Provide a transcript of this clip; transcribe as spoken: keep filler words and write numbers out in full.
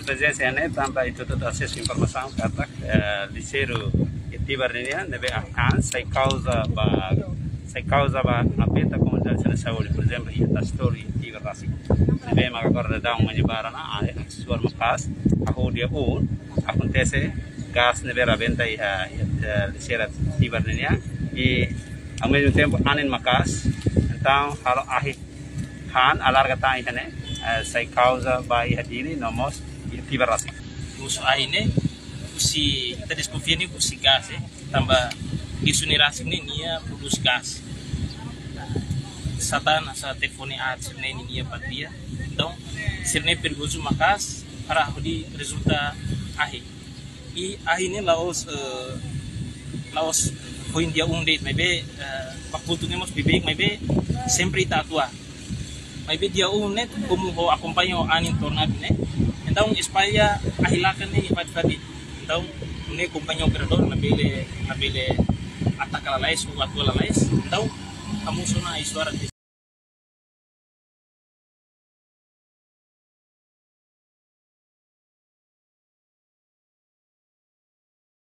Prezensa ne'e tanba ita hotu asesu informasaun katak, eh, lixeiru Etibar nian ne'ebé akan sai kauza ba, sai kauza ba rebenta komunidade sira-nia saúde, por ezemplu, iha Tastori, Etibar rasik. Ne'ebé maka agora daudaun manhã barak ona, ah, suar maka'as, hahú dia um, akontese gás ne'ebé rebenta iha, iha, eh, lixeira Etibar nian. I, ao mesmo tempo, anin maka'as. Entaun, halo ahi han, alarga tan iha ne'e, eh, sai kauza ba iha Dili, no mós iha Etibar rasik. Husu ahi ne'e, husi, ita deskonfia ne'e husi gás, eh. Tanba husi ne'e rasik ne'e nia prodús gás. Sá tan, sá telefone at ne'e nia bateria. Entaun, sira-ne'e perigozu maka'as, para hodi rezulta ahi. I ahi ne'e la'ós, eh, la'ós foin dia um de'it, maibé, eh, ba kultu ne'e mós beibeik, maibé sempre ita atua. Maibé dia um ne'e, komu ho akompaña ho anin tornadu ne'e, entaun espalla ahi lakan ne'e iha fatin-fatin. Entaun, ne'e kompañia operadór labele, labele ataka lalais, ou atua lalais. Entaun, hamosu ona ai-suara